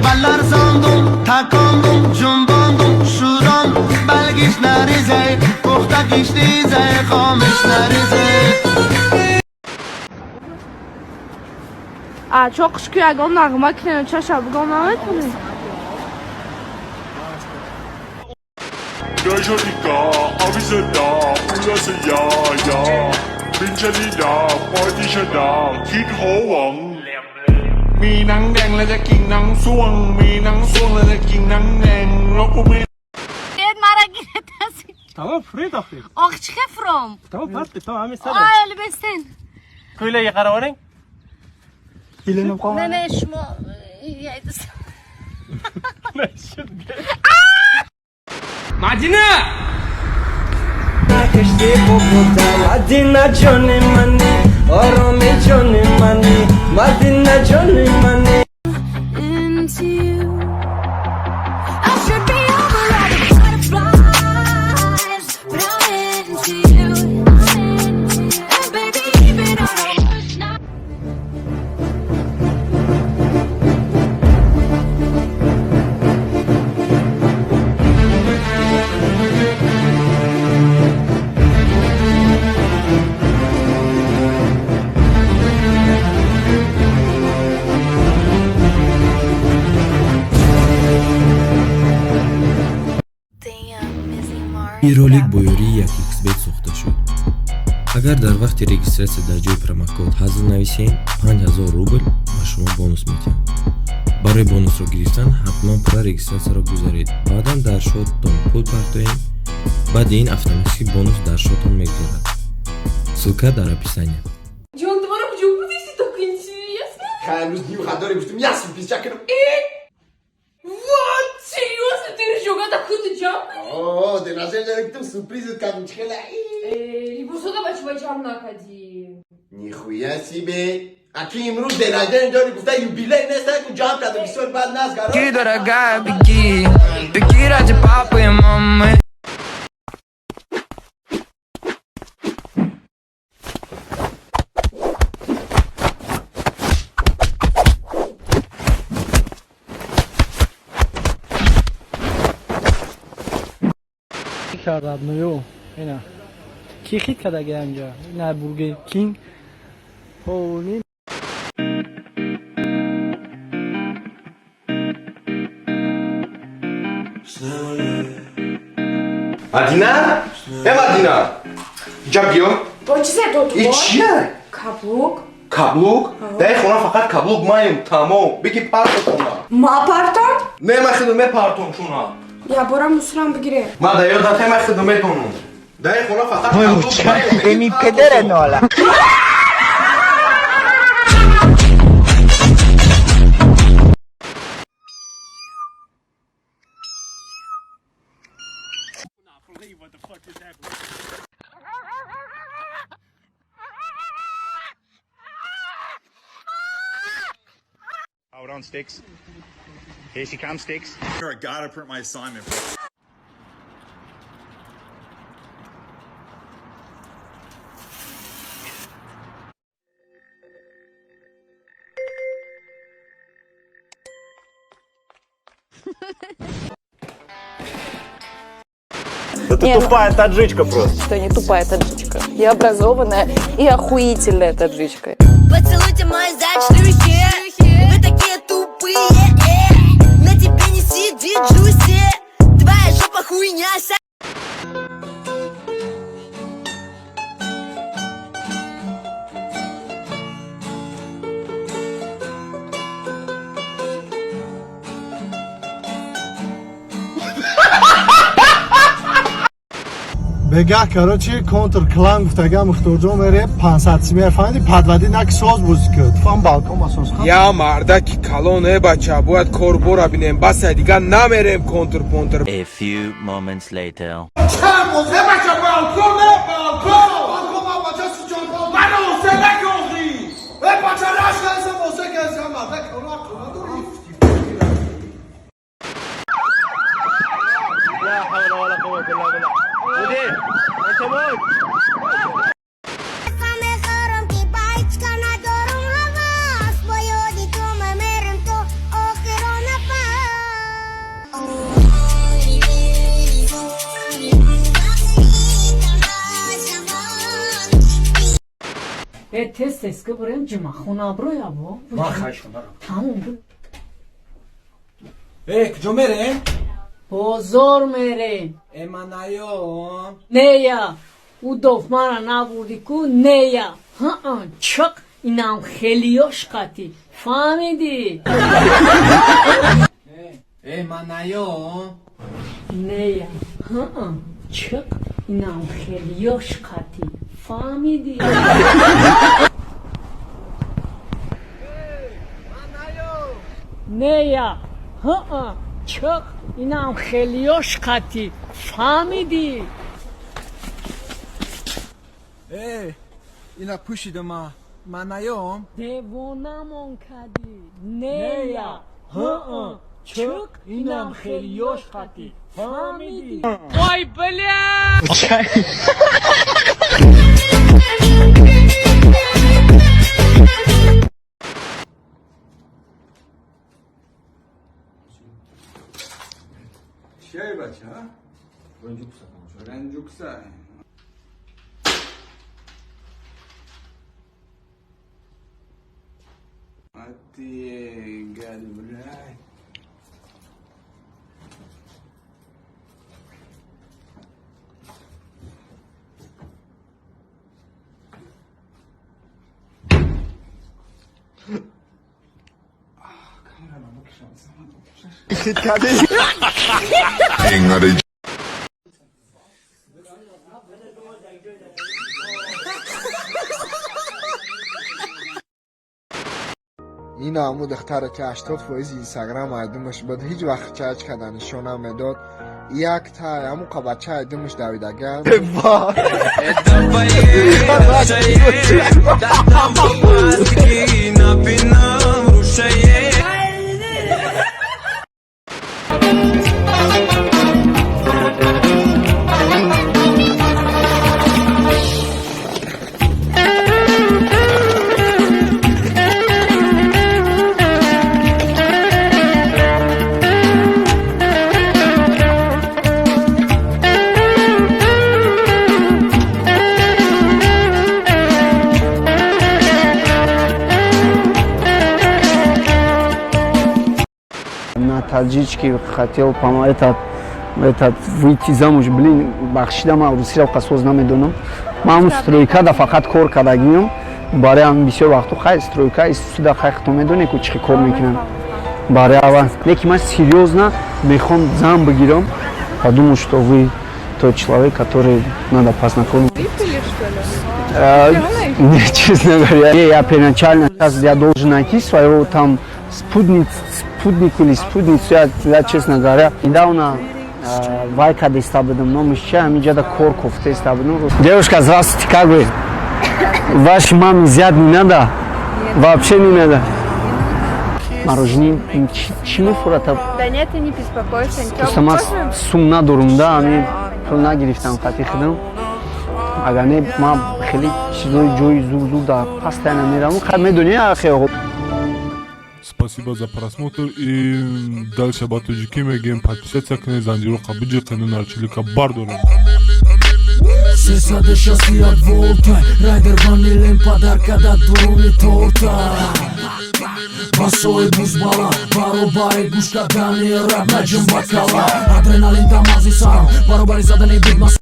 Баларзондум, такондум, ҷунбондум, шӯрондум, балгиш наризе, пухтагиш ризе, хомиш наризе. А чоқш ку ягон нағма кунем, чаша бугон наметонем. 德修一个，奥比斯达，乌拉斯亚亚，冰淇淋达，巴迪什达，金猴王。 มีหนังแดงแล้วจะกินหนังส่วง มีหนังส่วงแล้วจะกินหนังแดงแล้วกูไม่ Mara Tamam Freud afir. Oqchiqa from. Tamam patli tamam ами Ay bilsin. Ko'ylagiga qarab oling. Ilinib qolmadi. Mana shmo yaydi. Madina! Madina joni mani, oromi joni mani, Madina joni mani. Into you. I should be over all the butterflies, but I'm into you. And baby, even on the worst night. Ин ролик бо ёрии 1xBet сохта шуд. Агар дар вақти регистратсия дар ҷои промокод ҳазл нависем, 5000 рубл ба шумо бонус медиҳам. Барои бонусро гирифтан ҳатман пурра регистратсияро гузаред, баъдан дар шоттон пул партоед, баъди ин автоматически бонус дар шоттон мегузарад. Ссылка дар описания. Ҷон, ту маро куҷо будисти, так интересно? Имрӯз дию хадоре гуфтум, як сюрпризча кунам. Вот, серьезно, ты ржёга так худ ҷамъ? О, день рождения гуфтум, сюрпризат кардем, чӣ хела? Либосода ба чӣ ҷамъ накардӣ? Нихуя себе! Аки имрӯз день рождения дори, гуфта юбилей нест, ку ҷамъ кардем, бисёр бад наст, гаро. Беги, дорогая, беги, беги ради папы и мамы. Кардад ную ина ки хит кардаги инҷа ина Бургер Кинг ҳоли. Мадина? Э, Мадина! Инҷа биё. Бо чизе дод? И чия? Каблук. Каблук? Дар ин хона фақат каблук маем, тамом. Бигӣ парто хона. Ма партом? Не, ман худам мепартом шуна. Я бора мусурам бигире. Ман дар ёдат ман худам метонам. Дар ин хона фақат каблук маем. Эми педere нола. Hold on, Sticks. Here she comes, Sticks. I gotta print my assignment. Да ты тупая таджичка просто. Что не тупая таджичка. Я образованная и охуительная таджичка. Поцелуйте мои шлюхи. Вы такие тупые. На тебе не сидит джуси. Твоя жопа хуйня. Бегаҳ, короче, контр клан гуфтага Мухторҷон мере 500 симер фаҳмиди, падвади нак соз бозӣ кӯ туфам балкон асос. Я мардаки калон, э бача, бояд корбора бинем, басай, дигар намерем контр понтр. A few moments later. Чанд боз, э бача, балкон, э балкон! Балкон ма бача сиҷон. Мана осе накоҳӣ! Э бача, рашкайса бозе кайса мардак калон ақл надорӣ. La havla va la quvvata illa billah. Mudir, anta mut. Э, тез тез ки бурем ҷумъахона броя бо. Ман хайшонарам. Тамом. Э, куҷо мерем? Бозор мерем. Э, ман наём. Нея, удов мара набурдӣ ку, нея, ҳаа, чиқ, инам хелиёш қатӣ, фаҳмидӣ? Э, ман наём. Нея, ҳаа, чиқ, инам хелиёш қатӣ, фаҳмидӣ? Нея, ҳаа, чиқ, инам хелиёш қатӣ, фаҳмидӣ? Э, ина пӯшидама, ман наём. Девонамон кардӣ. Нея, ҳаа, чиқ, инам хелиёш қатӣ, фаҳмидӣ? Ой, бля. Чиай, бача? Ранҷукса. А ты, гад, блядь. Ин ҳаму духтаре, ки 80% Инстаграм айдумаш буд, ҳеҷ вақт чач карда нишон намедод. Як та ҳаму қабача айдумаш давидаган. На таджичке хотел этот выйти замуж, блин, бахшида, ман русиро қасоз намедонам. Ман стройка да фақат кор кардагиам. Барои ҳам бисёр вақту хай стройка суда хай хто медоне ку чӣ кор мекунам. Барои ава, лекин ман серьёзно мехоҳам зан бигирам. Подумал, что вы тот человек, который надо познакомить. Выпили, что ли? Нет, честно говоря, я первоначально сейчас я должен найти своего там спутник или спутницу. Я, честно говоря, недавно вайка деста будам, но мужчина ҳаминҷа кор кофтеста будам. Девушка, здравствуйте, как вы? Вашей маме зять не надо? Вообще не надо? Мороженое чӣ мефурад? Да нет, ты не беспокойся, ничего. Просто ман сум надорум да, ами пул нагирифтам қати худам. Агар не, ман хеле чизои ҷои зур зур дар постоянно меравам. Хай, медонӣ, ахе. Спасибо за просмотр и дальше ба тоҷикӣ мегӯем: подписаться кунед, занҷироқа биҷиқену нарчилика бардорем. 361 волта, райдер ванилем падарка да дуруни торта. Басои бузбала баробари гӯш кардани рап наҷим бакала, адреналин дамази сарам баробари задани бигмас.